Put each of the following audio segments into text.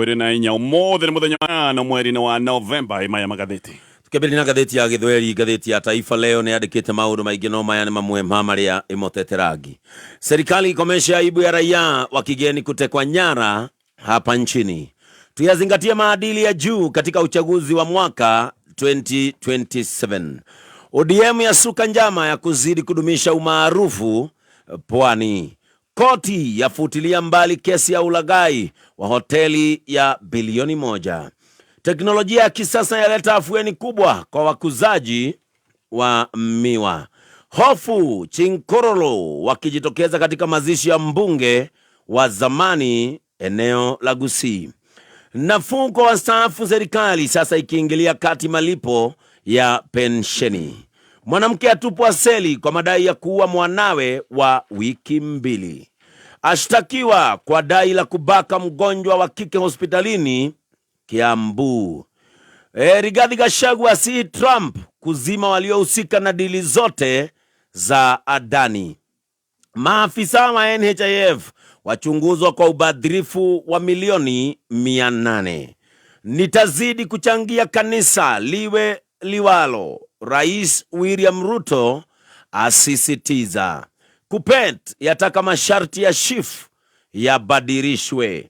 24. Ũmũthĩ nĩ mũthenya wa no mweri-inĩ wa Novemba. Ĩ maya magathĩti. Tukĩambĩrĩria na ngathĩti ya Gĩthweri, ngathĩti ya Taifa Leo nĩ yandĩkĩte maũndũ maingĩ no maya nĩ mamwe ma marĩa ĩmotete rangi. Serikali ikomeshe aibu ya raia wa kigeni kutekwa nyara hapa nchini. Tuyazingatie maadili ya juu katika uchaguzi wa mwaka 2027. ODM yasuka njama ya kuzidi kudumisha umaarufu pwani. Koti yafutilia mbali kesi ya ulaghai wa hoteli ya bilioni 1. Teknolojia ya kisasa yaleta afueni kubwa kwa wakuzaji wa miwa. Hofu Chinkororo wakijitokeza katika mazishi ya mbunge wa zamani eneo la Gusii. Nafuu kwa wastaafu, serikali sasa ikiingilia kati malipo ya pensheni. Mwanamke atupwa seli kwa madai ya kuua mwanawe wa wiki 2. Ashtakiwa kwa dai la kubaka mgonjwa wa kike hospitalini Kiambu. Rigathi Gachagua asihi Trump kuzima waliohusika na dili zote za Adani. Maafisa wa NHIF wachunguzwa kwa ubadhirifu wa milioni 800. Nitazidi kuchangia kanisa liwe liwalo, Rais William Ruto asisitiza. Kupet yataka masharti ya SHIF yabadilishwe.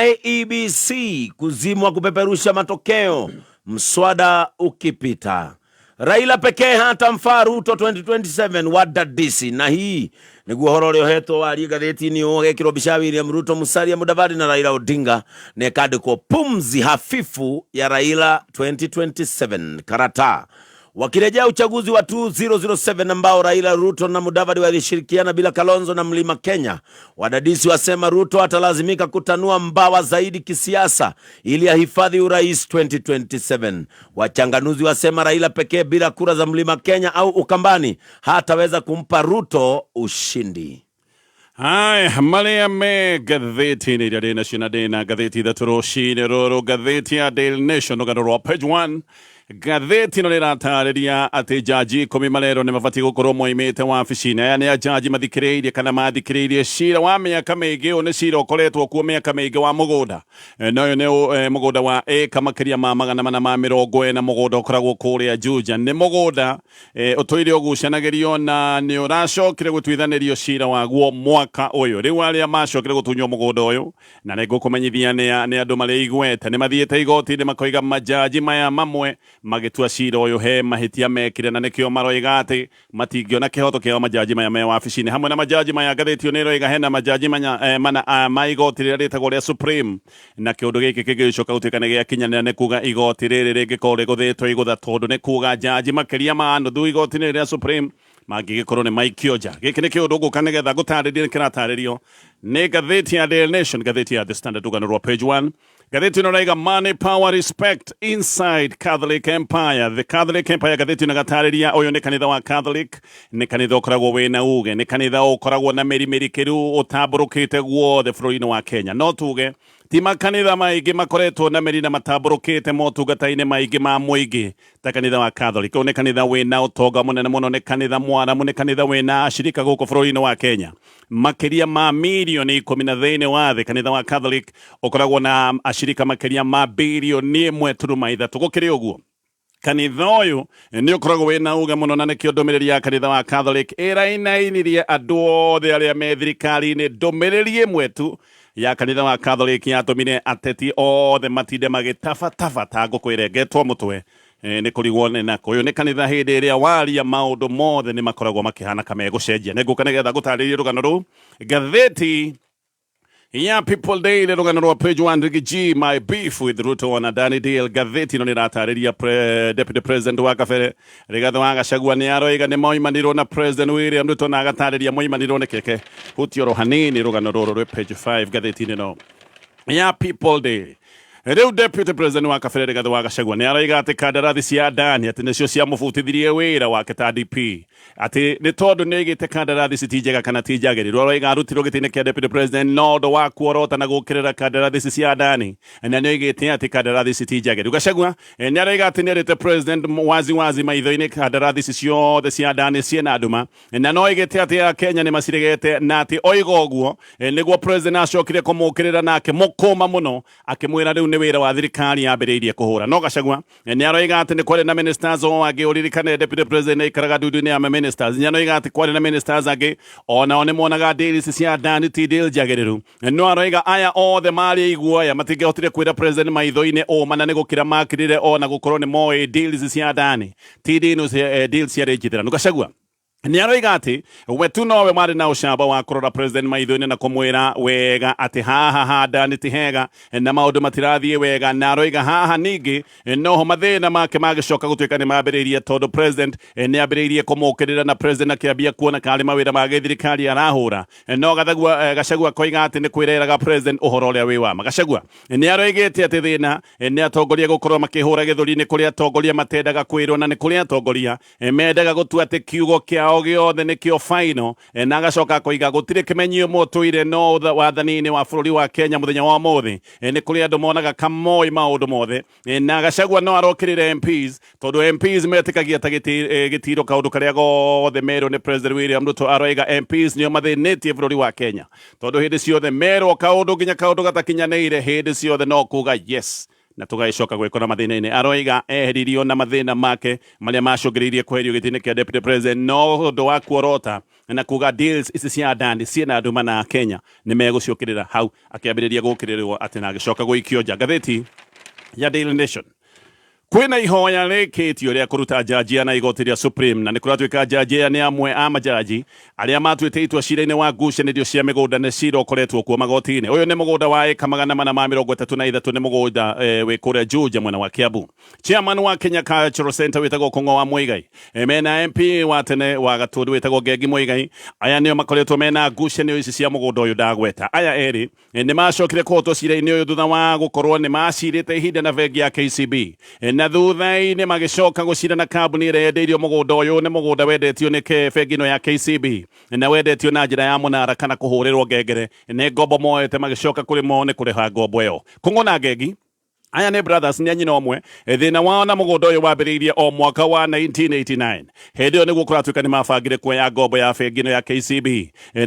IEBC kuzimwa kupeperusha matokeo mswada ukipita. Raila pekee hatamfaa Ruto 2027 wadadisi. Na hii niguo horo ũrĩa ũhetwo warie ngathĩti-inĩ ũgekĩrwo mbica ya William Ruto, Musalia Mudavadi na Raila Odinga na ĩkandĩkwo pumzi hafifu ya Raila 2027 karata wakirejea uchaguzi wa 2007 ambao Raila, Ruto na Mudavadi walishirikiana bila Kalonzo na Mlima Kenya. Wadadisi wasema Ruto atalazimika kutanua mbawa zaidi kisiasa ili ahifadhi urais 2027. Wachanganuzi wasema Raila pekee bila kura za Mlima Kenya au Ukambani hataweza kumpa Ruto ushindi. Haya, marĩa me ngathĩti-inĩ iria ndĩ nacio na ndĩ na ngathĩti ithatũ rũcinĩ rũrũ. Ngathĩti ya Daily Nation, rũgano rwa page 1, ngathĩti ĩno rĩratarĩria atĩ jaji 10 marerwo nĩ mabatiĩ gũkorwo moimĩte wabici-inĩ. Aya nĩ ajaji mathikĩrĩirie kana mathikĩrĩirie cira wa mĩaka mĩingĩ. Ũyũ nĩ cira ũkoretwo kuo mĩaka mĩingĩ wa mũgũnda. Na ũyũ nĩ mũgũnda wa ĩka makĩria ma 440, mũgũnda ũkoragwo kũrĩa Juja. Nĩ mũgũnda ũtũire ũgucanagĩrio na nĩ ũracokire gũtuithanĩrio cira waguo mwaka ũyũ. Rĩu arĩa macokire gũtunywo mũgũnda ũyũ, na nĩ ngũkũmenyithia nĩ andũ marĩ igweta, nĩ mathiĩte igoti-inĩ makoiga majaji maya mamwe magĩtua cira ũyũ he mahĩtia mekire, na nĩkĩo maroiga atĩ matingĩona kĩhoto kĩao majaji maya me wabici-inĩ. Hamwe na majaji maya, ngathĩti ĩyo nĩ ĩroiga hena majaji mana ma igoti rĩrĩa rĩtagwo rĩa Supreme, na kĩũndũ gĩkĩ kĩngĩcoka gũtuĩka nĩ gĩakinyanĩra, nĩ kuga igoti rĩrĩ rĩngĩkorwo rĩgũthĩtwo igũtha, tondũ nĩ kuga jaji makĩria ma nuthu igoti-inĩ rĩa Supreme mangĩgĩkorwo nĩ maikio nja. Gĩkĩ nĩ kĩũndũ ngũka nĩgetha ngũtarĩrie kĩratarĩrio nĩ ngathĩti ya Daily Nation. Ngathĩti ya The Standard, rũgano rwa page 1, ngathĩti ĩno ĩraiga "Money, power, respect inside Catholic Empire". The Catholic Empire, ngathĩti ĩno ĩgatarĩria ũyũ nĩ kanitha wa Catholic, nĩ kanitha ũkoragwo wĩna uge, nĩ kanitha ũkoragwo na mĩri mĩrikĩru ũtambũrũkĩte guothe bũrũri-inĩ wa Kenya. No tuge ti makanitha maingĩ makoretwo na mĩri na matambũrũkĩte motungata-inĩ maingĩ ma mũingĩ ta kanitha wa Catholic. Ũyũ nĩ kanitha wĩna ũtonga mũnene mũno, nĩ kanitha mwaramu, nĩ kanitha wĩna ashirika gũkũ bũrũri-inĩ wa Kenya makĩria ma mirioni 10, na thĩinĩ wa thĩ kanitha wa Catholic ũkoragwo na ashirika makĩria ma birioni 1.3. Gũkĩrĩ ũguo, kanitha ũyũ nĩ ũkoragwo wĩna uge mũno, na nĩkĩo ndũmĩrĩri ya kanitha wa Catholic ĩrainainirie andũ othe arĩa me thirikari-inĩ. Ndũmĩrĩri ĩmwe tu ya kanitha wa Catholic yatũmire ateti othe matinde magĩtabataba ta ngũkũ ĩrengetwo mũtwe. Nĩ kũrigwo nĩ nako. Ũyũ nĩ kanitha hĩndĩ ĩrĩa waria maũndũ mothe nĩ makoragwo makĩhana kamegũcenjia. Nĩ ngũka nĩgetha ngũtarĩrie rũgano rũu. Ngathĩti ya People Daily, rũgano rwa page 1, Riggy G, "My beef with Ruto on Adani deal". Ngathĩti ĩno nĩ ĩratarĩria Deputy President wa kabere Rigathĩ wa Gachagua nĩ aroiga nĩ moimanirwo na President William Ruto, na agatarĩria moimanirwo nĩ kĩke. Hutia oro hanini rũgano rũrũ rwĩ page 5 ngathĩti-inĩ ĩno ya People Daily. Rĩu deputy president wa kabere Rigathĩ wa Gachagua nĩ araiga atĩ kandarathi cia Adani atĩ nĩcio ciamũbutithirie wĩra wake ta DP, atĩ nĩ tondũ nĩ oigĩte kandarathi ici ti njega kana ti njagĩrĩru. Aroiga arutirwo gĩtĩ-inĩ kĩa deputy president no ũndũ wa kuorota na gũkĩrĩra kandarathi ici cia Adani, na nĩ oigĩte atĩ kandarathi ici ti njagĩrĩru. Gachagua nĩ aroiga atĩ nĩ erĩte president wazi wazi maitho-inĩ kandarathi ici ciothe cia Adani ciĩna nduma, na no oigĩte atĩ Akenya nĩ maciregete, na atĩ oiga ũguo nĩguo president acokire kũmũkĩrĩra na akĩmũkũma mũno akĩmwĩra rĩu nĩ wĩra wa thirikari yambĩrĩirie kũhũra. No Gachagua nĩ aroiga atĩ nĩ kwarĩ na ministers o angĩ, ũririkane deputy president aikaraga ndundu-inĩ ya ministers, nĩ aroiga atĩ kwarĩ na ministers angĩ onao nĩ monaga deals cia Adani ti deal njagĩrĩru. No aroiga aya othe marĩ iguoya matingĩhotire kwĩra president maitho-inĩ ũma, na nĩ gũkira makirire ona gũkorwo nĩ moĩ deals cia Adani ti deals ciarĩ njithĩranu. Gachagua nĩ aroiga atĩ we tu nowe warĩ na ũcamba wa kũrora president maitho-inĩ na kũmwĩra wega atĩ haha ha Adani ti hega na maũndũ matirathiĩ wega, na aroiga haha ningĩ noho mathĩna make magĩcoka gũtuĩka nĩ mambĩrĩirie tondũ president nĩ ambĩrĩirie kũmũkĩrĩra na president akĩambia kuona karĩ mawĩra ma gĩthirikari arahũra. No Gachagua koiga atĩ nĩ kwĩreraga president ũhoro ũrĩa wĩ wa ma. Gachagua nĩ aroigĩte atĩ thĩna nĩ atongoria gũkorwo makĩhũra gĩthũri, nĩ kũrĩ atongoria matendaga kwĩrwo na nĩ kũrĩ atongoria mendaga gũtua atĩ kiugo kĩao gĩothe nĩkĩo final, na agacoka akoiga gũtirĩ kĩmenyio mũtũire no wathani-inĩ wa bũrũri wa Kenya mũthenya wa ũmũthĩ nĩ kũrĩ andũ monaga kamoi maũndũ mothe. Na Gachagua no arokĩrĩre MPs tondũ MPs metĩkagia ta gĩtiro kaũndũ karĩa gothe merwo nĩ President William Ruto. Aroiga MPs nĩo mathĩnĩtie bũrũri wa Kenya tondũ hĩndĩ ciothe merwo kaũndũ nginya kaũndũ gatakinyanĩire, hĩndĩ ciothe no kuga yes na tũgagĩcoka gwĩkora mathĩna-inĩ. Aroiga eheririo na mathĩna make marĩa macũngĩrĩirie kweherio gĩtĩ-inĩ kĩa deputy president no ũndũ wa kuorota na kuga deals ici cia Adani ciĩna nduma na Kenya nĩ megũciũkĩrĩra. Hau akĩambĩrĩria gũkĩrĩrwo atĩ na agĩcoka gũikio nja. Ngathĩti ya Daily Nation, kwĩna ihoya rĩkĩtio rĩa kũruta njaji na igoti rĩa Supreme, na nĩ kũratuĩka njaji aya nĩ amwe a majaji arĩa matuĩte itua cira-inĩ wa ngucanĩrio cia mĩgũnda nĩ cira ũkoretwo kuo magoti-inĩ. Ũyũ nĩ mũgũnda wa ĩka 433, nĩ mũgũnda wĩ kũrĩa Juja mwena wa Kiambu. Chairman wa Kenya Cultural Center wĩtagwo Kũng'o wa Muigai mena MP wa tene wa Gatundu wĩtagwo Ngengi Muigai, aya nĩo makoretwo mena ngucanio ici cia mũgũnda ũyũ ndagweta. Aya erĩ nĩ macokire kũhotwo cira-inĩ ũyũ thutha wa gũkorwo nĩ macirĩte ihinda na bengi ya KCB, na thutha-inĩ magĩcoka gũcira na kambuni ĩrĩa yendeirio mũgũnda ũyũ. Nĩ mũgũnda wendetio nĩ bengi ĩno ya KCB na wendetio na njĩra ya mũnara kana kũhũrĩrwo ngengere, nĩ ngombo moete magĩcoka kũrĩ mo nĩ kũrĩha ngombo ĩyo. Kũng'o na Ngengi aya nĩ brothers, nĩ a nyina ũmwe. Thĩna wao na mũgũnda ũyũ wambĩrĩirie o mwaka wa 1989. Hĩndĩ ĩyo nĩguo kũratuĩka nĩ mabangire kuoya ngombo ya bengi ĩno ya KCB,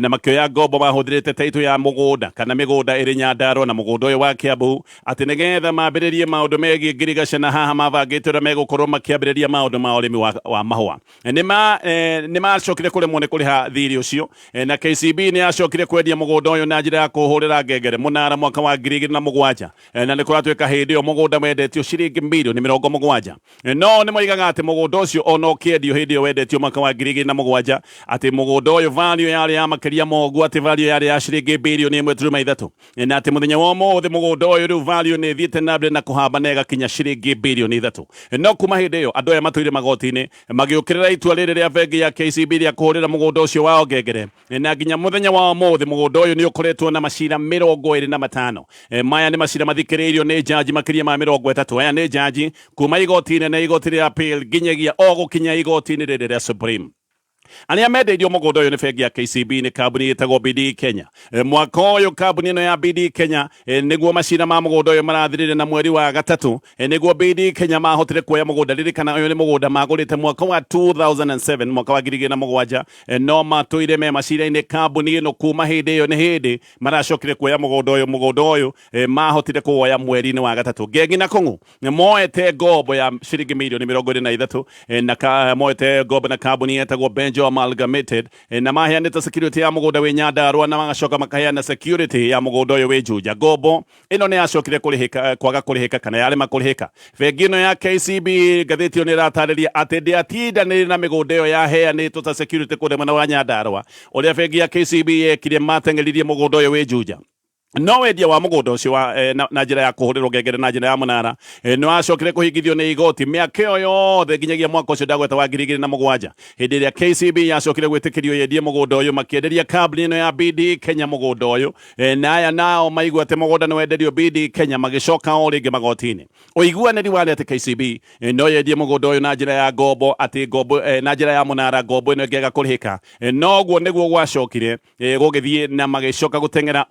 na makĩoya ngombo mahũthĩrĩte title ya mũgũnda kana mĩgũnda ĩrĩ Nyandarua na mũgũnda ũyũ wa Kiambu, atĩ nĩgetha mambĩrĩrie maũndũ megiĩ ngirigaca, na haha mabangĩte ũrĩa megũkorwo makĩambĩrĩria maũndũ ma ũrĩmi wa mahũa. Nĩ macokire kũremwo nĩ kũrĩha thirĩ ũcio, na KCB nĩ yacokire kwendia mũgũnda ũyũ na njĩra ya kũhũrĩra ngengere mũnara mwaka wa 2007, na nĩ kũratuĩka hĩndĩ ĩyo mũgũnda wendetio ciringi mirioni 70. No nĩ moigaga atĩ mũgũnda ũcio ona ũkĩendio hĩndĩ ĩyo wendetio mwaka wa 2007, atĩ mũgũnda ũyũ value yarĩ ya makĩria ma ũguo, atĩ value yarĩ ya ciringi birioni 1.3, na atĩ mũthenya wa ũmũthĩ mũgũnda ũyũ rĩu value nĩ ĩthiĩte na mbere na kũhamba na ĩgakinya ciringi birioni 3. No kuma hĩndĩ ĩyo andũ aya matũire magoti-inĩ magĩũkĩrĩra itua rĩrĩ rĩa bengi ya KCB rĩa kũhũrĩra mũgũnda ũcio wao ngengere, na nginya mũthenya wa ũmũthĩ mũgũnda ũyũ nĩ ũkoretwo na macira 25. Maya nĩ macira mathikĩrĩirio nĩ jaji makĩria ma 30. Aya nĩ jaji kuma igoti inene, igoti rĩa appeal, nginyagia o gũkinya igoti-inĩ rĩrĩ rĩa Supreme. Arĩa mendeirio mũgũnda ũyũ nĩ bengi ya KCB nĩ kambuni ĩtagwo BD Kenya. Mwaka ũyũ kambuni ĩno ya BD Kenya nĩguo macira ma mũgũnda ũyũ marathirire, na mweri wa gatatũ nĩguo BD Kenya mahotire kuoya mũgũnda. Ririkana ũyũ nĩ mũgũnda magũrĩte mwaka wa 2007, mwaka wa 2007, no matũire me macira-inĩ kambuni ĩno kuma hĩndĩ ĩyo. Nĩ hĩndĩ maracokire kuoya mũgũnda ũyũ. Mũgũnda ũyũ mahotire kuoya mweri-inĩ wa gatatũ. Ngengi na Kũng'u moete ngombo ya ciringi mirioni 23, na moete ngombo na kambuni yetagwo Benjo Amalgamated, na maheanĩte security ya mũgũnda wĩ Nyandarua na magacoka makaheana security ya mũgũnda ũyũ wĩ Juja. Ngombo ĩno nĩ yacokire kũrĩhĩka, kwaga kũrĩhĩka kana yarema kũrĩhĩka. Bengi ĩno ya KCB, ngathĩti ĩyo nĩ ĩratarĩria atĩ ndĩatindanĩire na mĩgũnda ĩyo yaheanĩtwo ta security kũrĩa mwena wa Nyandarua. Ũrĩa bengi ya KCB yekire, mateng'eririe mũgũnda ũyũ wĩ Juja. No wendia wa mũgũnda ũcio wa, na njĩra ya kũhũrĩrwo ngengere na njĩra ya mũnara nĩ wacokire kũhingithio nĩ igoti mĩaka ĩyo yothe nginyagia mwaka ũcio ndagweta wa 2007, hĩndĩ ĩrĩa KCB yacokire gwĩtĩkĩrio yendie mũgũnda ũyũ. Makĩenderia kambuni ĩno ya BD Kenya mũgũnda ũyũ, na aya nao maigua atĩ mũgũnda nĩ wenderio BD Kenya, magĩcoka o rĩngĩ magoti-inĩ. Ũiguanĩri warĩ atĩ KCB no yendie mũgũnda ũyũ na njĩra ya ngombo, atĩ ngombo na njĩra ya mũnara, ngombo ĩno ĩngĩaga kũrĩhĩka. Noguo nĩguo gwacokire gũgĩthiĩ na magĩcoka gũteng'era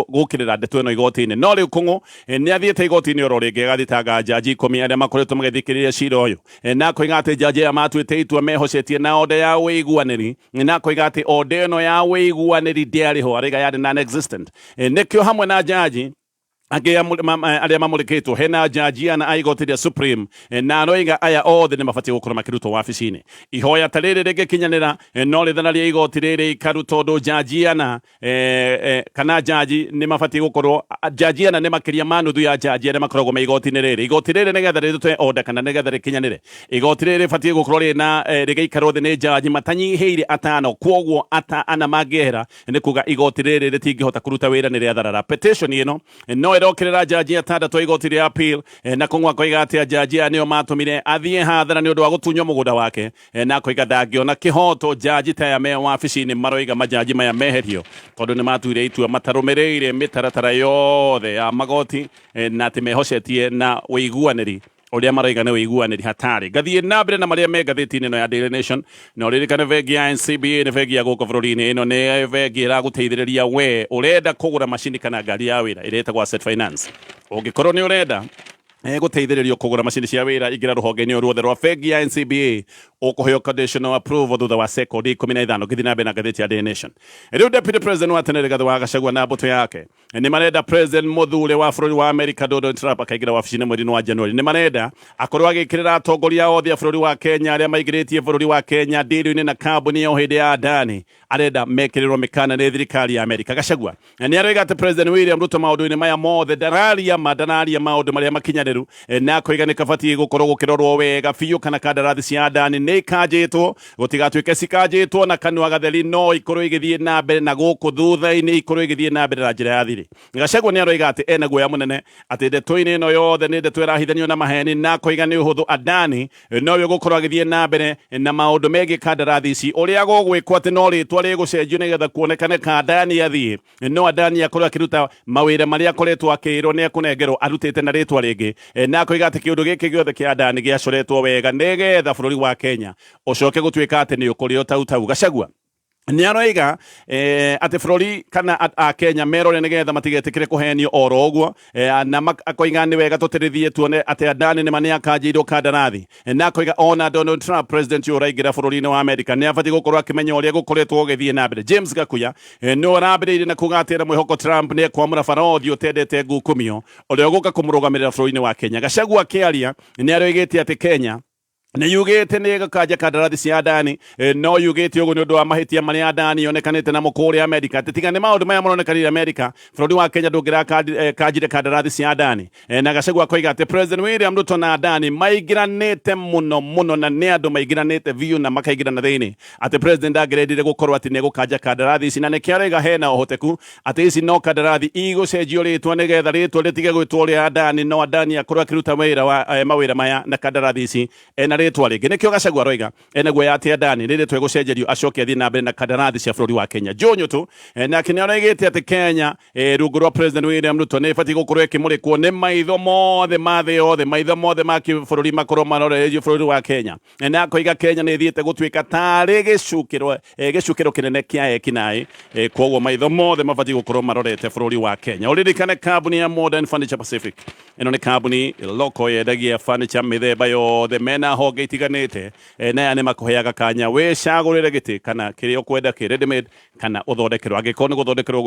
gũkĩrĩra ndeto ĩno igoti-inĩ. No rĩu Kũng'ũ nĩ athiĩte igoti-inĩ oro rĩngĩ, agathitanga njanji 10 arĩa makoretwo magĩthikĩrĩria cira ũyũ, na akoiga atĩ njanji aya matuĩte itua mehocetie na order ya ũiguanĩri, na akoiga atĩ order ĩno ya ũiguanĩri ndĩarĩ ho, araiga yarĩ non-existent. Nĩkĩo hamwe na njanji angĩ arĩa mamũrĩkĩtwo hena njanji ana a igoti rĩa Supreme, na aroiga aya othe nĩ mabatiĩ gũkorwo makĩrutwo wabici-inĩ. Ihoya ta rĩrĩ rĩngĩkinyanĩra, no rĩthararie igoti rĩrĩ ikaru, tondũ njanji ana kana njanji nĩ mabatiĩ gũkorwo njanji ana nĩ makĩria ma nuthu ya njanji arĩa makoragwo me igoti-inĩ rĩrĩ. Igoti rĩrĩ nĩgetha rĩrute order kana nĩgetha rĩkinyanĩre, igoti rĩrĩ rĩbatiĩ gũkorwo rĩna rĩgĩikarwo thĩ nĩ njanji matanyihĩire atano. Kwoguo ata ana mangĩehera, nĩ kuga igoti rĩrĩ rĩtingĩhota kũruta wĩra, nĩ rĩatharara. Petition ĩno no ĩrokĩrĩra njanji atandatũ a igoti rĩa appeal, na Kũng'ũ akoiga atĩ njanji aya nĩo matũmire athiĩ hathara nĩ ũndũ wa gũtunywo mũgũnda wake, na akoiga ndangĩona kĩhoto njanji ta aya me wabici-inĩ. Maroiga majanji maya meherio tondũ nĩ matuire itua matarũmĩrĩire mĩtaratara yothe ya magoti, na atĩ mehocetie na ũiguanĩri ũrĩa maroiga nĩ ũiguanĩri hatarĩ. Ngathiĩ na mbere na marĩa me ngathĩti-inĩ ĩno ya Daily Nation, na ũririkane bengi ya NCBA nĩ bengi ya gũkũ bũrũri-inĩ. Ĩno nĩ bengi ĩragũteithĩrĩria we ũrenda kũgũra macini kana ngari ya wĩra ĩrĩa ĩtagwo asset finance. Ũngĩkorwo nĩ ũrenda gũteithĩrĩrio kũgũra macini cia wĩra, ingĩra rũhonge-inĩ o ruothe rwa bengi ya NCBA, ũkũheo conditional approval thutha wa sekondi 15. Ngĩthiĩ na mbere na ngathĩti ya Daily Nation rĩu, Deputy President wa tene Rigathĩ wa Gachagua na mbũtũ yake nĩ marenda President mũthure wa bũrũri wa America Donald Trump akaingĩra wabici-inĩ mweri-inĩ wa January, nĩ marenda akorwo agĩkĩrĩra atongoria othe a bũrũri wa Kenya arĩa maingĩrĩtie bũrũri wa Kenya ndĩrĩ-inĩ na kambuni ĩyo hĩndĩ ya Adani, arenda mekĩrĩrwo mĩkana nĩ thirikari ya Amerika. Gachagua nĩ aroiga atĩ President William Ruto maũndũ-inĩ maya mothe ndararia ma, ndararia maũndũ marĩa makinyanĩru, na akoiga nĩ kabatiĩ gũkorwo gũkĩrorwo wega biũ kana kandarathi cia Adani nĩ ikanjĩtwo, gũtigatuĩke cikanjĩtwo na kanua gatheri no ikorwo igĩthiĩ na mbere na gũkũ thutha-inĩ ikorwo igĩthiĩ na mbere na njĩra ya thiri. Gachagua nĩ aroiga atĩ ena guoya mũnene atĩ ndeto-inĩ ĩno yothe nĩ ndeto ĩrahithanio na maheni, na akoiga nĩ ũhũthũ Adani nowe ũgũkorwo agĩthiĩ na mbere na maũndũ megiĩ kandarathi ici, ũrĩa gũgwĩkwo atĩ no rĩtwa rĩgũcenjio nĩgetha kuonekane ka Adani athiĩ, no Adani akorwo akĩruta mawĩra marĩa akoretwo akĩrwo nĩ ekũnengerwo arutĩte na rĩtwa rĩngĩ, na akoiga atĩ kĩũndũ gĩkĩ gĩothe kĩa Adani gĩacoretwo wega nĩgetha bũrũri wa Kenya ũcoke gũtuĩka atĩ nĩ ũkũrĩo tau tau. Gachagua nĩ aroiga atĩ bũrũri kana a Kenya merore nĩgetha matigetĩkĩre kũhenio oro ũguo, na akoiga nĩ wega tũtĩrĩthie tuone atĩ Adani nĩma nĩ akanjĩirwo kandarathi, na akoiga ona Donald Trump, president ũyũ ũraingĩra bũrũri-inĩ wa America, nĩ abatiĩ gũkorwo akĩmenya ũrĩa gũkoretwo gũgĩthiĩ na mbere. James Gakuya nĩ ũrambĩrĩirie na kuga atĩ ena mwĩhoko Trump nĩ ekwamũra barothi ũtendete ngukumio ũrĩa ũgũka kũmũrũgamĩrĩra bũrũri-inĩ wa Kenya. Gachagua akĩaria nĩ aroigĩte atĩ Kenya nĩ yugĩte nĩ ĩgũkanja kandarathi cia Adani, no yugĩte ũguo nĩ ũndũ wa mahĩtia marĩa Adani yonekanĩte namo kũrĩa Amerika, atĩ tiga nĩ maũndũ maya maronekanire Amerika, bũrũri wa Kenya ndũngĩrakanjire kandarathi cia Adani. Na Gachagua akoiga atĩ President William Ruto na Adani maingĩranĩte mũno mũno, na nĩ andũ maingĩranĩte biũ na makaingĩrana thĩinĩ, atĩ president ndangĩrendire gũkorwo atĩ nĩ egũkanja kandarathi ici, na nĩkĩo araiga hena ũhoteku atĩ ici no kandarathi igũcenjio rĩtwa nĩgetha rĩtwa rĩtige gwĩtwo rĩa Adani, no Adani akorwo akĩruta wĩra wa mawĩra maya na kandarathi ici ena rĩtwa rĩngĩ. Nĩkĩo Gachagua aroiga ena guoya atĩ Adani nĩ rĩtwa ĩgũcenjerio acoke athiĩ na mbere na kandarathi cia bũrũri wa Kenya. Joe Nyutu nake nĩ aroigĩte atĩ Kenya rungu rwa President William Ruto nĩ ĩbatiĩ gũkorwo ĩkĩmũrĩkwo nĩ maitho mothe ma thĩ yothe, maitho mothe ma kĩbũrũri makorwo marorereirio bũrũri wa Kenya, na akoiga Kenya nĩ ĩthiĩte gũtuĩka tarĩ gĩcukĩro gĩcukĩro kĩnene kĩa ekinaĩ, koguo maitho mothe mabatiĩ gũkorwo marorete bũrũri wa Kenya. Ũririkane kambuni ya Modern Furniture Pacific, ĩno nĩ kambuni loko yendagia furniture mĩthemba yothe, mena honge itiganĩte, na aya nĩ makũheaga kanya wĩcagũrĩre gĩtĩ kana kĩrĩa ũkwenda kĩ ready made kana ũthondekerwo. Angĩkorwo nĩ gũthondekerwo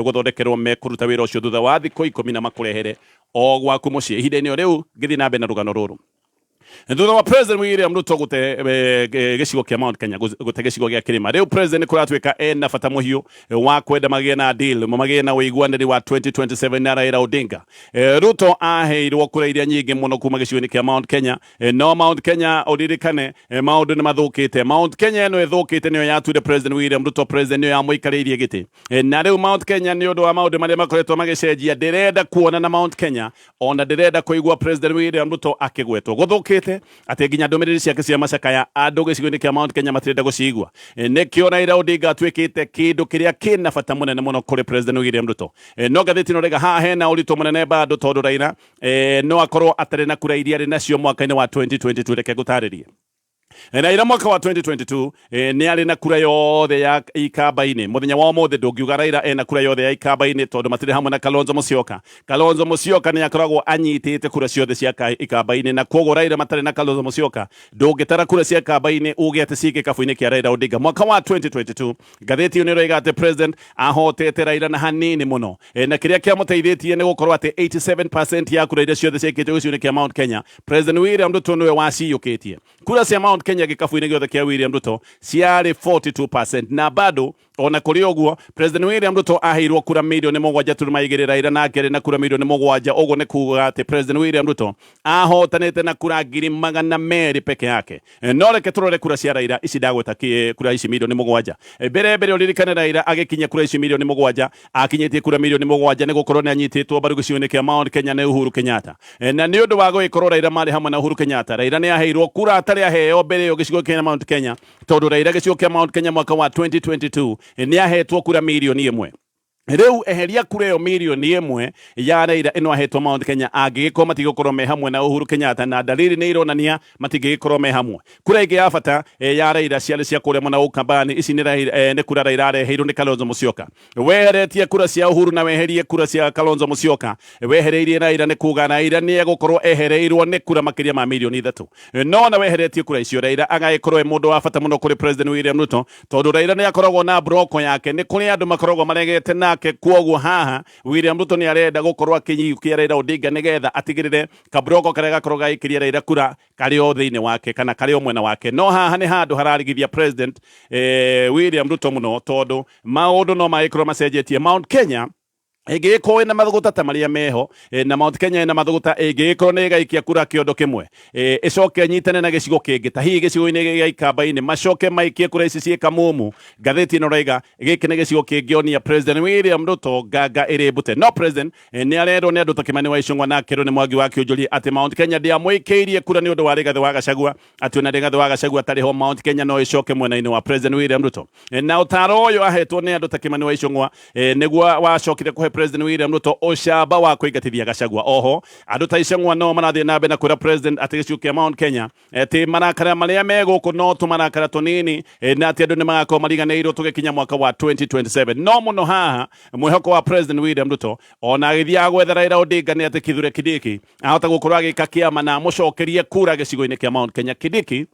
gũthondekerwo, mekũruta wĩra ũcio thutha wa thikũ 10 na makũrehere o gwaku mũciĩ. Ihinda-inĩ o rĩu ngĩthiĩ na mbere na rũgano rũrũ. Thutha wa President William Ruto gute gĩcigo kĩa Mount Kenya, gute gĩcigo gĩa kĩrĩma, rĩu president kũratuĩka ena bata mũhiũ wa kwenda magĩe na deal, magĩe na ũiguanĩri wa 2027 na Raila Odinga. Ruto aheirwo kura iria nyingĩ mũno kuma gĩcigo-inĩ kĩa Mount Kenya. No Mount Kenya ũririkane, maũndũ nĩ mathũkĩte. Mount Kenya ĩno ĩthũkĩte nĩyo yatuire President William Ruto president, nĩyo yamũikarĩirie gĩtĩ. Na rĩu Mount Kenya, nĩ ũndũ wa maũndũ marĩa makoretwo magĩcenjia, ndĩrenda kuona na Mount Kenya, ona ndĩrenda kũigua President William Ruto akĩgwetwo. Gũthũkĩte atĩ nginya ndũmĩrĩri ciake cia macakaya andũ gĩcigo-inĩ kĩa Mount Kenya matirenda gũcigua. Nĩkĩo Raila Odinga atuĩkĩte kĩndũ kĩrĩa kĩna bata mũnene mũno kũrĩ President William Ruto. No ngathĩti ĩno rĩga haha hena ũritũ mũnene bado, tondũ Raila no akorwo atarĩ na kura iria arĩ nacio mwaka-inĩ wa 2022. Reke ngũtarĩrie. Raila mwaka wa 2022 nĩ arĩ na kura yothe ya ikamba-inĩ. Mũthenya wa ũmũthĩ ndũngiuga Raila ena kura yothe ya ikamba-inĩ, tondũ matirĩ hamwe na Kalonzo Musyoka. Kalonzo Musyoka nĩ akoragwo anyitĩte kura ciothe cia ikamba-inĩ, na koguo Raila matarĩ na Kalonzo Musyoka ndũngĩtara kura cia ikamba-inĩ uge atĩ ciĩ gĩkabu-inĩ kĩa Raila Odinga. Mwaka wa 2022 ngathĩti ĩyo nĩ ĩroiga atĩ president ahotete Raila na hanini mũno. Na kĩrĩa kĩamũteithĩtie nĩ gũkorwo atĩ 87% ya kura iria ciothe ciaikĩtio gĩcigo-inĩ kĩa Mount Kenya, President William Ruto nĩwe waciyũkĩtie. Kura cia Mount Kenya gĩkabu-inĩ gĩothe kĩa William Ruto ciarĩ 42%, na bado ona kũrĩ ũguo President William Ruto aheirwo kura 7.2 mirioni. Raila nake arĩ na kura 7 mirioni. Ũguo nĩ kuga atĩ President William Ruto ahotanĩte na kura 200,000 peke yake. No reke tũrore kura cia Raila ici ndagweta, kura ici 7 mirioni. Mbere ũririkane Raila agĩkinyia kura ici 7 mirioni, akinyĩtie kura 7 mirioni nĩ gũkorwo nĩ anyitĩtwo mbaru gĩcigo-inĩ kĩa Mount Kenya nĩ Uhuru Kenyatta. Na nĩ ũndũ wa gũgĩkorwo Raila marĩ hamwe na Uhuru Kenyatta, Raila nĩ aheirwo kura atarĩ aheo mbere ĩyo gĩcigo kĩa Mount Kenya, tondũ Raila gĩcigo kĩa Mount Kenya mwaka wa 2022 nĩ ahetwo kura 1 mirioni. Rĩu eheria kura ĩyo 1 mirioni ya Raila ĩno ahetwo Mount Kenya, angĩgĩkorwo matigũkorwo me hamwe na Uhuru Kenyatta, na dalili nĩ ironania matingĩgĩkorwo me hamwe. Kura ĩngĩ ya bata ya Raila ciarĩ cia kũrĩa mwena wa Ukambani. Ici nĩ Raila, nĩ kura Raila areheirwo nĩ Kalonzo Musyoka. Weheretie kura cia Uhuru na weherie kura cia Kalonzo Musyoka, wehereirie Raila, nĩ kuga Raila nĩ egũkorwo ehereirwo nĩ kura makĩria ma 3 mirioni. No na weheretie kura icio, Raila agagĩkorwo e mũndũ wa bata mũno kũrĩ President William Ruto, tondũ Raila nĩ akoragwo na broko yake, nĩ kũrĩ andũ makoragwo maregete nake. Kwoguo haha William Ruto nĩ arenda gũkorwo akĩnyiyũkia Raila Odinga nĩgetha atigĩrĩre kabroko karĩa gakorwo gagĩkĩria Raila kura karĩ o thĩinĩ wake kana karĩ o mwena wake. No haha nĩ handũ hararigithia President William Ruto mũno, tondũ maũndũ no magĩkorwo macenjetie. Mount Kenya ĩngĩgĩkorwo ĩna mathũgũta ta marĩa meho, na Mount Kenya ĩna mathũgũta, ĩngĩgĩkorwo nĩ ĩgaikia kura kĩondo kĩmwe, ĩcoke ĩnyitane na gĩcigo kĩngĩ ta hihi gĩcigo-inĩ gĩa Ikamba-inĩ, macoke maikie kura ici ciĩ Kamumu. Ngathĩti ĩno raiga gĩkĩ nĩ gĩcigo kĩngĩonia President William Ruto nganga ĩrĩ mbute. No president nĩ arerwo nĩ andũ ta Kimani wa Ichung'wa na akerwo nĩ Mwangi wa Kĩũnjũri atĩ Mount Kenya ndĩamũikĩirie kura nĩ ũndũ wa Rigathĩ wa Gachagua, atĩ ona Rigathĩ wa Gachagua atarĩ ho, Mount Kenya no ĩcoke mwena-inĩ wa President William Ruto. Na ũtaro ũyũ ahetwo nĩ andũ ta Kimani wa Ichung'wa nĩguo wacokire kũhe President William Ruto ũcamba wa kũingatithia Gachagua. Oho andũ ta Ichung'wa no marathiĩ na mbere na kwĩra president atĩ gĩcigo kĩa Mount Kenya atĩ marakara marĩa me gũkũ no tũmarakara tũnini, na atĩ andũ nĩ magakorwo mariganĩirwo tũgĩkinya mwaka wa 2027. No mũno haha mwĩhoko wa President William Ruto ona agĩthiaga gwetha Raila Odinga nĩ atĩ Kithure Kindiki ahota gũkorwo agĩka kĩama na amũcokerie kura gĩcigo-inĩ kĩa Mount Kenya. Kindiki,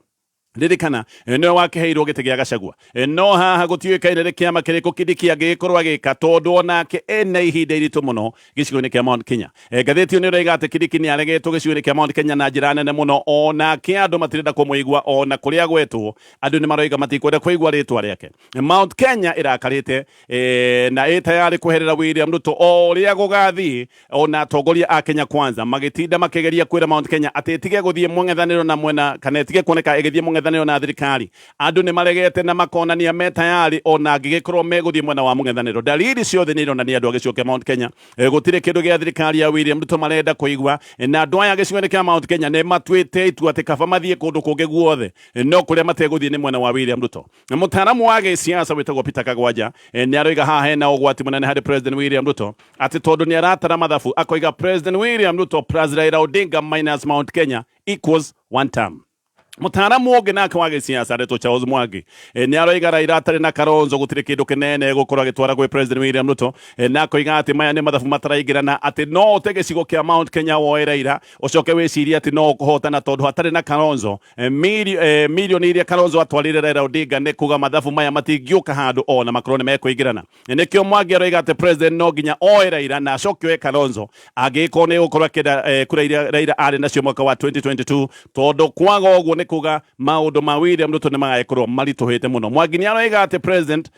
ririkana, nĩwe wakĩheirwo gĩtĩ gĩa Gachagua. No haha gũtiũĩkaine nĩ kĩama kĩrĩkũ Kindiki angĩgĩkorwo agĩka, tondũ onake ena ihinda iritũ mũno gĩcigo-inĩ kĩa Mount Kenya. Ngathĩti ĩyo nĩ ĩroiga atĩ Kindiki nĩ aregetwo gĩcigo-inĩ kĩa Mount Kenya na njĩra nene mũno, onake andũ matirenda kũmũigua. Ona kũrĩa gwetwo andũ nĩ maroiga matikwenda kũigua rĩtwa rĩake. Mount Kenya ĩrakarĩte na ĩ tayarĩ kweherera William Ruto o ũrĩa gũgathiĩ. Ona atongoria a Kenya Kwanza magĩtinda makĩgeria kwĩra Mount Kenya atĩ ĩtige gũthiĩ mũng'ethanĩro na mwena kana ĩtige kuoneka ĩgĩthiĩ mũng'ethanĩro na thirikari, andũ nĩ maregete na makonania me tayarĩ ona angĩgĩkorwo megũthiĩ mwena wa mũng'ethanĩro. Dalili ciothe nĩ ironania andũ a gĩcigo kĩa Mount Kenya gũtirĩ kĩndũ gĩa thirikari ya William Ruto marenda kũigua, na andũ aya gĩcigo-inĩ kĩa Mount Kenya nĩ matuĩte itua atĩ kaba mathiĩ kũndũ kũngĩ guothe, no kũrĩa mategũthiĩ nĩ mwena wa William Ruto. Mũtaaramu wa gĩsiasa wĩtagwo Peter Kagwanja nĩ aroiga haha hena ũgwati mũnene harĩ President William Ruto, atĩ tondũ nĩ aratara mathabu akoiga President William Ruto plus Raila Odinga minus Mount Kenya equals one term. Mũtaaramu ũngĩ nake wa gĩsiasa aretwo Charles Mwangi nĩ aroiga Raila atarĩ na Kalonzo gũtirĩ kĩndũ kĩnene gũkorwo agĩtwara gwĩ President William Ruto, na akoiga atĩ maya nĩ mathabu mataraingĩrana, atĩ no ũte gĩcigo kĩa Mount Kenya woe Raila ũcoke wĩcirie atĩ no ũkũhotana tondũ hatarĩ na Kalonzo, milioni iria Kalonzo atwarire Raila Odinga nĩ kuga mathabu maya matingĩũka handũ ona makorwo nĩ mekũingĩrana. Nĩkĩo Mwangi aroiga atĩ president no nginya oe Raila na acoke oe Kalonzo angĩkorwo nĩ gũkorwo akĩenda kura iria Raila arĩ nacio mwaka wa 2022, tondũ kwaga ũguo nĩ kuga maũndũ ma William Ruto nĩ magagĩkorwo maritũhĩte mũno. Mwangi nĩ aroiga atĩ president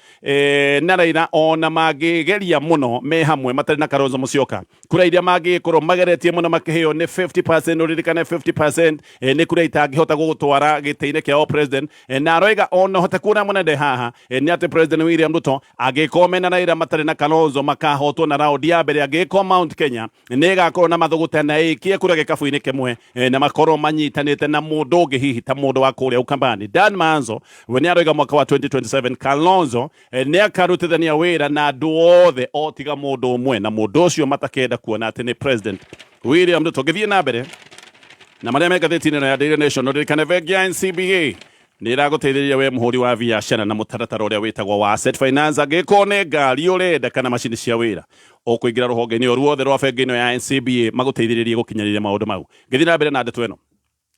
na Raila ona mangĩgeria mũno me hamwe matarĩ na Kalonzo Musyoka, kura iria mangĩgĩkorwo mageretie mũno makĩheo nĩ 50%. Ũririkane 50% nĩ kura itangĩhota gũgũtwara gĩtĩ-inĩ kĩa president, na aroiga ona hote kuona mũnene haha nĩ atĩ President William Ruto angĩkorwo mena Raila matarĩ na Kalonzo makahotwo na raundi ya mbere angĩkorwo Mount Kenya nĩ ĩgakorwo na mathũgũta na ĩkie kura gĩkabu-inĩ kĩmwe, na makorwo manyitanĩte na mũndũ ũngĩ, hihi ta mũndũ wa kũrĩa Ukambani Dan Maanzo. We nĩ aroiga mwaka wa 2027 Kalonzo nĩ akarutithania wĩra na andũ othe o tiga mũndũ ũmwe, na mũndũ ũcio matakenda kuona atĩ nĩ President William Ruto. Ngĩthiĩ na mbere na marĩa me ngathĩti-inĩ ĩno ya Daily Nation, ũririkane bengi ya NCBA nĩ ĩragũteithĩrĩria we mũhũri wa biacara na mũtaratara ũrĩa wĩtagwo wa asset finance. Angĩkorwo nĩ ngari ũrenda kana macini cia wĩra, ũkũingĩra rũhonge-inĩ o ruothe rwa bengi ĩno ya NCBA magũteithĩrĩrie gũkinyanĩria maũndũ mau. Ngĩthiĩ na mbere na ndeto ĩno,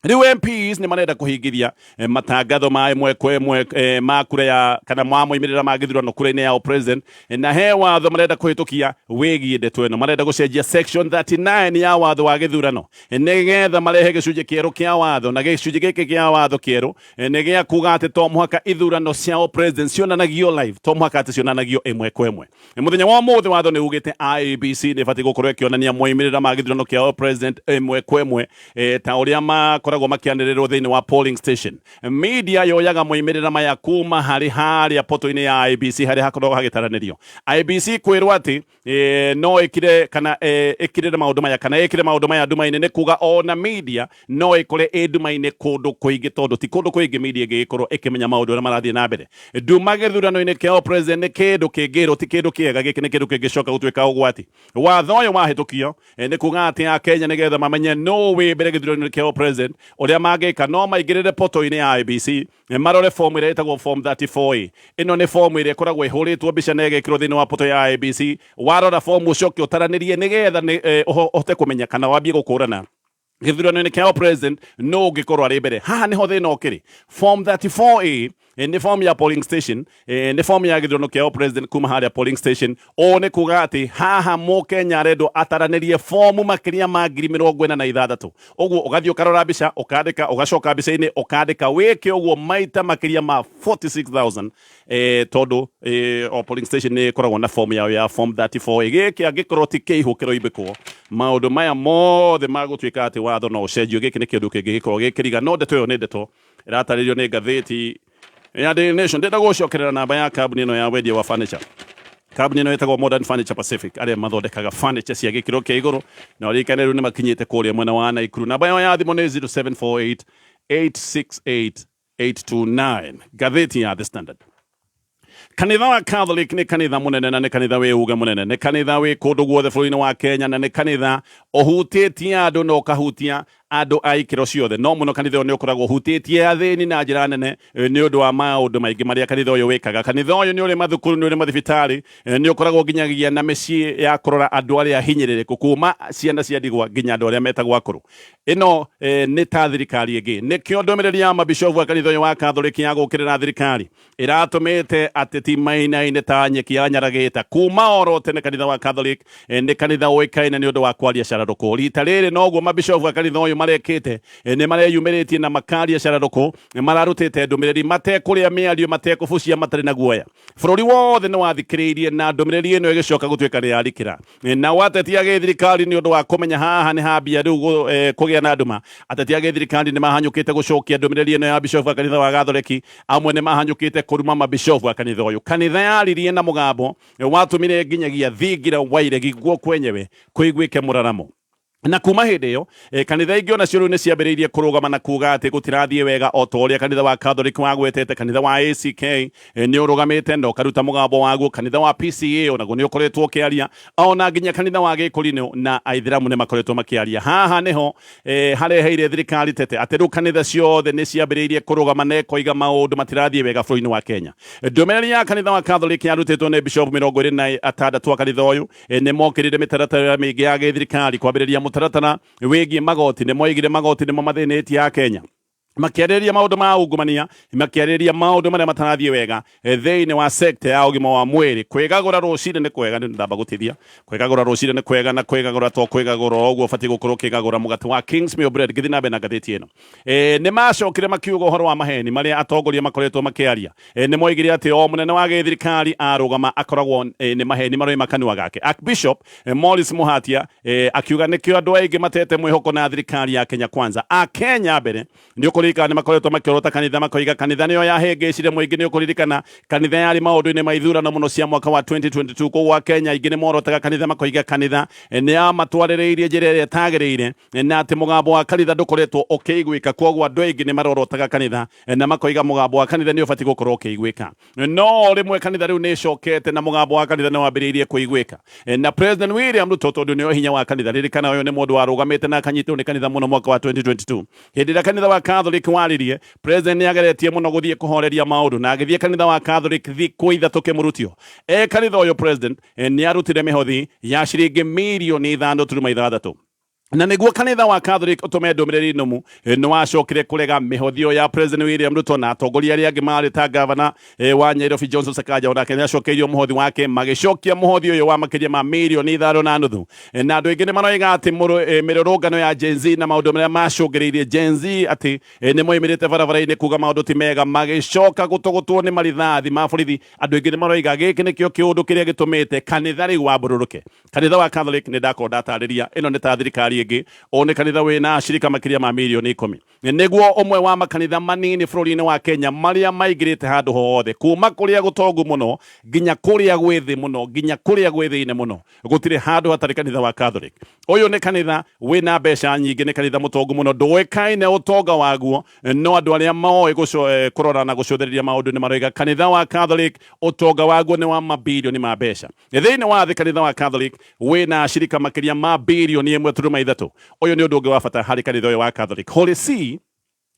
rĩu MPs nĩ marenda kũhingithia matangatho ma ĩmwe kwa ĩmwe ma kura ya kana ma moimĩrĩra ma gĩthurano kura-inĩ ya president, na he watho marenda kũhĩtũkia wĩgiĩ ndeto ĩno. Marenda gũcenjia section 39 ya watho wa gĩthurano nĩgetha marehe gĩcunjĩ kĩerũ kĩa watho, na gĩcunjĩ gĩkĩ kĩa watho kĩerũ nĩ gĩa kuga atĩ to mũhaka ithurano cia president cionanagio live, to mũhaka atĩ cionanagio ĩmwe kwa ĩmwe. Mũthenya wa ũmũthĩ watho nĩ ugĩte IEBC nĩ ĩbatiĩ gũkorwo ĩkĩonania moimĩrĩra ma gĩthurano kĩa president ĩmwe kwa ĩmwe, ta ũrĩa makoragwo makĩanĩrĩrwo thĩinĩ wa polling station. Media yoyaga moimĩrĩra maya kuma harĩ harĩa poto-inĩ ya IEBC harĩa hakoragwo hagĩtaranĩrio. IEBC kwĩrwo atĩ no ĩkire kana ĩkirĩre maũndũ maya kana ĩkire maũndũ maya nduma-inĩ, nĩ kuga ona media no ĩkore ĩ nduma-inĩ kũndũ kũingĩ, tondũ ti kũndũ kũingĩ media ĩngĩgĩkorwo ĩkĩmenya maũndũ ũrĩa marathiĩ na mbere. Nduma gĩthurano-inĩ kĩa president nĩ kĩndũ kĩngĩrwo ti kĩndũ kĩega, gĩkĩ nĩ kĩndũ kĩngĩcoka gũtuĩka ũgwati. Watho ũyũ wahĩtũkio, nĩ kuga atĩ Akenya nĩgetha mamenye no wĩ mbere gĩthurano-inĩ kĩa president, ũrĩa mangĩka no maingĩrĩre poto-inĩ ya IEBC, marore form ĩrĩa ĩtagwo form 34A. Ĩno nĩ form ĩrĩa ĩkoragwo ĩhũrĩtwo mbica na ĩgekĩrwo thĩinĩ wa poto ya IEBC. Warora form ũcoke ũtaranĩrie nĩgetha ũhote kũmenya kana wambie gũkũrana gĩthurano-inĩ kĩa president no ũngĩkorwo arĩ mbere. Haha nĩho thĩna ũkĩrĩ. Form 34A nĩ form ya polling station, nĩ form ya gĩthurano kĩa president kuma harĩa polling station. Ũũ nĩ kuga atĩ haha mũkenya arendwo ataranĩrie fomu makĩria ma 46,000. Ũguo ũgathiĩ ũkarora mbica, ũkandĩka, ũgacoka mbica-inĩ ũkandĩka, wĩke ũguo maita makĩria ma 46,000, tondũ o polling station nĩ ĩkoragwo na form yao ya form 34. Gĩkĩ angĩkorwo ti kĩihũ kĩroimbĩkwo, maũndũ maya mothe magũtuĩka atĩ watho no ũcenjio, gĩkĩ nĩ kĩndũ kĩngĩgĩkorwo gĩkĩriga. No ndeto ĩyo nĩ ndeto ĩratarĩrio nĩ ngathĩti ya Daily Nation. Ndĩrenda gũcokerera namba ya kambuni ĩno ya wendia wa furniture. Kambuni ĩno ĩtagwo Modern Furniture Pacific, arĩa mathondekaga furniture cia gĩkĩro kĩa igũrũ, na ũririkane rĩu nĩ makinyĩte kũrĩa mwena wa Naikuru. Namba yao ya thimũ nĩ 0748 868 829. Ngathĩti ya The Standard. Kanitha wa Catholic nĩ kanitha mũnene na nĩ kanitha wĩ uge mũnene, nĩ kanitha wĩ kũndũ guothe bũrũri-inĩ wa Kenya, na nĩ kanitha ũhutĩtie andũ na ũkahutia andũ a ikĩro ciothe. No mũno kanitha ũyũ nĩ ũkoragwo ũhutĩtie athĩni na njĩra nene, nĩ ũndũ wa maũndũ maingĩ marĩa kanitha ũyũ wĩkaga. Kanitha ũyũ nĩ ũrĩ mathukuru, nĩ ũrĩ mathibitarĩ, nĩ ũkoragwo nginyagia na mĩciĩ ya kũrora andũ arĩa hinyĩrĩrĩku, kuma ciana cia ndigwa nginya andũ arĩa metagwo akũrũ. Ĩno nĩ ta thirikari ĩngĩ. Nĩkĩo ndũmĩrĩri ya mabishofu a kanitha ũyũ wa Catholic ya gũkĩrĩra thirikari ĩratũmĩte ateti mainaine ta nyeki ya nyaragĩta. Kuma oro tene kanitha wa Catholic nĩ kanitha ũĩkaine nĩ ũndũ wa kwaria cararũkũ. Rita rĩrĩ noguo mabishofu a kanitha ũyũ marekĩte, nĩ mareyumĩrĩtie na makaria cararũkũ, mararutĩte ndũmĩrĩri matekũrĩa mĩario, matekũbucia, matarĩ na guoya. Bũrũri wothe nĩ wathikĩrĩirie na ndũmĩrĩri ĩno ĩgĩcoka gũtuĩka nĩ yarikĩra. Nao ateti a gĩthirikari, nĩ ũndũ wa kũmenya haha nĩ hambia rĩu kũgĩa na nduma, ateti a gĩthirikari nĩ mahanyũkĩte gũcokia ndũmĩrĩri ĩno ya bishofu a kanitha wa Gatholeki. Amwe nĩ mahanyũkĩte kũruma mabishofu a kanitha ũyũ. Kanitha yaririe na mũgambo watũmire nginyagia thingira wa iregi guo kwenyewe kũiguĩke mũraramo. Na kuma hĩndĩ ĩyo kanitha ingĩ onacio rĩu nĩ ciambĩrĩirie kũrũgama na kuga atĩ gũtirathiĩ wega o ta ũrĩa kanitha wa Catholic wagwetete. Kanitha wa ACK nĩ ũrũgamĩte na ũkaruta mũgambo waguo, kanitha wa PCA onaguo nĩ ũkoretwo ũkĩaria, ona nginya kanitha wa Gĩkũrinũ na Aithĩramu nĩ makoretwo makĩaria. Haha nĩho hareheire thirikari tete atĩ rĩu kanitha ciothe nĩ ciambĩrĩirie kũrũgama na ĩkoiga maũndũ matirathiĩ wega bũrũri-inĩ wa Kenya. Ndũmĩrĩri ya kanitha wa Catholic yarutĩtwo nĩ bishop 26 a kanitha ũyũ. Nĩ mokĩrire mĩtaratara mĩingĩ ya gĩthirikari, kwambĩrĩria mũtaratara wĩgiĩ magoti. Nĩ moigire magoti nĩmo mathĩnĩtie a Kenya, makĩarĩrĩria maũndũ ma ungumania, makĩarĩrĩria maũndũ marĩa matarathiĩ wega thĩinĩ wa sekta ya ũgima wa mwĩrĩ. Kwĩgagũra rũcinĩ nĩ kwega, nĩ ndamba gũtithia. Kwĩgagũra rũcinĩ nĩ kwega, na kwĩgagũra to kwĩgagũra o ũguo, ũbatiĩ gũkorwo ũkĩgagũra mũgate wa Kingsmill Bread. Ngĩthiĩ na mbere na ngathĩti ĩno, nĩ macokire makiuga ũhoro wa maheni marĩa atongoria makoretwo makĩaria. Nĩ moigire atĩ o mũnene wa gĩthirikari arũgama akoragwo nĩ maheni maroima kanua gake. Archbishop Morris Muhatia akiuga nĩkĩo andũ aingĩ matete mwĩhoko na thirikari ya Kenya Kwanza, a Kenya mbere. Nĩ ũkũririkana nĩ makoretwo makĩorota kanitha, makoiga kanitha nĩyo yahĩngĩcire mũingĩ. Nĩ ũkũririkana kanitha yarĩ maũndũ-inĩ ma ithurano mũno cia mwaka wa 2022. Koguo Akenya aingĩ nĩ morotaga kanitha, makoiga kanitha nĩ yamatwarĩrĩirie njĩra ĩrĩa ĩtagĩrĩire, na atĩ mũgambo wa kanitha ndũkoretwo ũkĩiguĩka. Koguo andũ aingĩ nĩ marorotaga kanitha na makoiga mũgambo wa kanitha nĩ ũbatiĩ gũkorwo ũkĩiguĩka. No rĩmwe kanitha rĩu nĩ ĩcokete na mũgambo wa kanitha nĩ wambĩrĩirie kũiguĩka na President William Ruto, tondũ nĩo hinya wa kanitha. Ririkana ũyũ nĩ mũndũ warũgamĩte na akanyitwo nĩ kanitha mũno mwaka wa 2022, hĩndĩ ĩrĩa kanitha wa Catholic waririe. President nĩ ageretie mũno gũthiĩ kũhoreria maũndũ na agĩthiĩ kanitha wa Catholic thikũ 3 kĩmũrutio e kanitha ũyũ. President nĩ arutire mĩhothi ya ciringi mirioni 5.6, na nĩguo kanitha wa Catholic ũtũme ndũmĩrĩri nũmu. Nĩ wacokire kũrega mĩhothi ĩyo ya President William Ruto na atongoria arĩa angĩ marĩ ta gavana wa Nairobi Johnson Sakaja, onake nĩ acokeirio mũhothi wake. Magĩcokia mũhothi ũyũ wa makĩria ma mirioni 5.5, na andũ aingĩ nĩ maroiga atĩ mĩrũrũngano ya Gen Z na maũndũ marĩa macũngĩrĩirie Gen Z atĩ nĩ moimĩrĩte barabara-inĩ kuga maũndũ ti mega, magĩcoka gũtũgũtwo nĩ marithathi ma borithi. Andũ aingĩ nĩ maroiga gĩkĩ nĩkĩo kĩũndũ kĩrĩa gĩtũmĩte kanitha rĩu wambũrũrũke. Kanitha wa Catholic, nĩ ndakorwo ndatarĩria, ĩno nĩ ta thirikari ĩngĩ. Ũũ nĩ kanitha wĩna ashirika makĩria ma mirioni 10. Nĩguo ũmwe wa makanitha manini bũrũri-inĩ wa Kenya marĩa maingĩrĩte handũ hothe, kuma kũrĩa gũtongu mũno nginya kũrĩa gwĩ thĩ mũno, nginya kũrĩa gwĩ thĩinĩ mũno. Gũtirĩ handũ hatarĩ kanitha wa Catholic. Ũyũ nĩ kanitha wĩna mbeca nyingĩ, nĩ kanitha mũtongu mũno. Ndũĩkaine ũtonga waguo, no andũ arĩa moĩ kũrora na gũcũthĩrĩria maũndũ nĩ maroiga kanitha wa Catholic ũtonga waguo nĩ wa mabirioni ma mbeca. Thĩinĩ wa thĩ, kanitha wa Catholic wĩna ashirika makĩria ma 1.3 birioni. Ũyũ nĩ ũndũ ũngĩ wa bata harĩ kanitha ũyũ wa Catholic. Holy See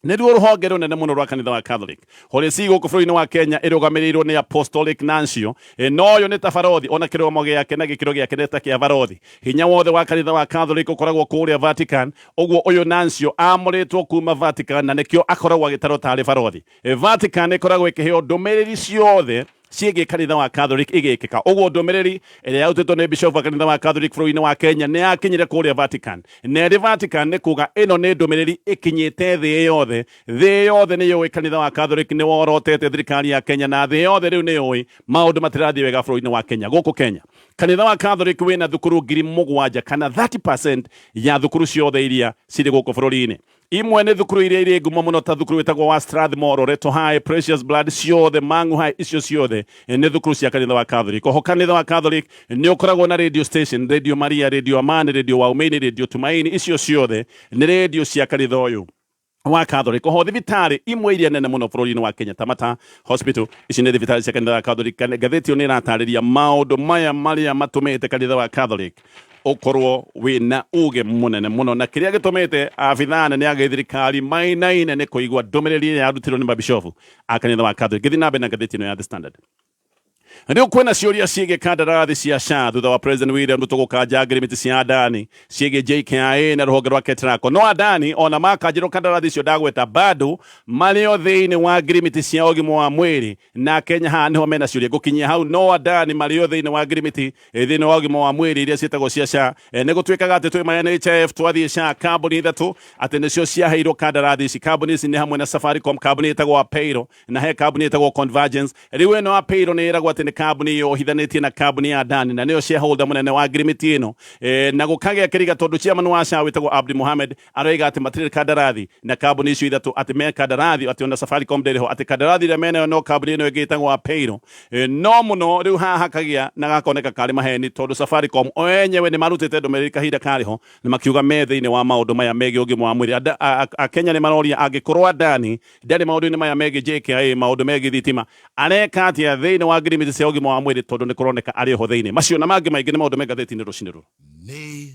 nĩruo rũhonge rũnene mũno rwa kanitha wa Catholic. Holy See gũkũ bũrũri-inĩ wa Kenya ĩrũgamĩrĩirwo nĩ Apostolic Nuncio. No ũyũ nĩ ta barothi, ona kĩrũgamo gĩake na gĩkĩro gĩake nĩ ta kĩa barothi. Hinya wothe wa kanitha wa Catholic ũkoragwo kũrĩa Vatican. Ũguo ũyũ Nuncio amũrĩtwo kuma Vatican, na nĩkĩo akoragwo agĩtarwo tarĩ barothi. Vatican ĩkoragwo ĩkĩheo ndũmĩrĩri ciothe ciĩgiĩ kanitha wa Catholic igĩkĩka. Ũguo ndũmĩrĩri ĩrĩa yarutĩtwo nĩ bishop wa kanitha wa Catholic bũrũri-inĩ wa Kenya nĩ yakinyire kũrĩa Vatican, na ĩrĩ Vatican nĩ kuga ĩno nĩ ndũmĩrĩri ĩkinyĩte thĩ yothe. Thĩ yothe nĩ yũĩ kanitha wa Catholic nĩ worotete thirikari ya Kenya, na thĩ yothe rĩu nĩ yũĩ maũndũ matirathiĩ wega bũrũri-inĩ wa Kenya. Gũkũ Kenya, kanitha wa Catholic wĩna thukuru 7,000, kana 30% ya thukuru ciothe iria cirĩ gũkũ bũrũri-inĩ. Imwe nĩ thukuru iria irĩ ngumo mũno, ta thukuru ĩtagwo wa Strathmore, Loreto High, Precious Blood, ciothe Mang'u High, icio ciothe nĩ thukuru cia kanitha wa Catholic. Oho kanitha wa Catholic nĩ ũkoragwo na radio station, Radio Maria, Radio Amani, Radio Waumini, Radio Tumaini, icio ciothe nĩ radio cia kanitha ũyũ wa Catholic. Oho thibitarĩ imwe iria nene mũno bũrũri-inĩ wa Kenya ta Mata Hospital, ici nĩ thibitarĩ cia kanitha wa Catholic. Ngathĩti ĩyo nĩ ĩratarĩria maũndũ maya marĩa matũmĩte kanitha wa Catholic ũkorwo wĩna uge mũnene mũno, na kĩrĩa gĩtũmĩte abithaa anene a gĩthirikari mainaine nĩ kũigua ndũmĩrĩri ĩrĩa yarutirwo nĩ mabishofu a kanitha wa Catholic. Ngĩthiĩ na mbere na ngathĩti ĩno ya The Standard, rĩu kwĩna ciũria ciĩgiĩ kandarathi cia SHA thutha wa President William Ruto gũkanja ngirimiti cia Adani ciĩgiĩ JKIA na rũhonge rwa KETRACO. No Adani ona makanjĩrwo kandarathi icio ndagweta, bado marĩ o thĩinĩ wa ngirimiti cia ũgima wa mwĩrĩ, na Kenya haha nĩho mena ciũria. Ngũkinyia hau, no Adani marĩ o thĩinĩ wa ngirimiti thĩinĩ wa ũgima wa mwĩrĩ iria ciĩtagwo cia SHA. Nĩ gũtuĩkaga atĩ twĩ ma NHIF twathiĩ SHA, kambuni ithatũ atĩ nĩcio ciaheirwo kandarathi ici. Kambuni ici nĩ hamwe na Safaricom, kambuni ĩtagwo Apeiro, na he kambuni ĩtagwo Convergence. Rĩu ĩno Apeiro nĩ ĩragwo atĩ atĩ nĩ kambuni yohithanĩtie na kambuni ya Adani na nĩyo shareholder mũnene wa ngirimiti ĩno na gũkagĩa kĩriga tondũ chairman wa SHA wĩtagwo Abdi Mohamed aroiga atĩ matirĩ kandarathi na kambuni icio ithatũ, atĩ me kandarathi, atĩ ona Safaricom ndĩrĩ ho, atĩ kandarathi ĩrĩa menayo no kambuni ĩno ĩngĩ ĩtagwo Apeiro. No mũno rĩu haha hakagĩa na gakoneka karĩ maheni tondũ Safaricom o enyewe nĩ marutĩte ndũmĩrĩri kahinda karĩ ho na makiuga me thĩinĩ wa maũndũ maya megiĩ ũgima wa mwĩrĩ. Akenya nĩ maroria angĩkorwo Adani ndarĩ maũndũ-inĩ maya megiĩ JKIA, maũndũ megiĩ thitima, areka atĩa thĩinĩ wa ngirimiti cia ũgima wa mwĩrĩ tondũ nĩ kũroneka arĩ ho thĩinĩ. Macio na mangĩ maingĩ nĩ maũndũ me ngathĩti-inĩ rũcinĩ rũrũ. Nĩ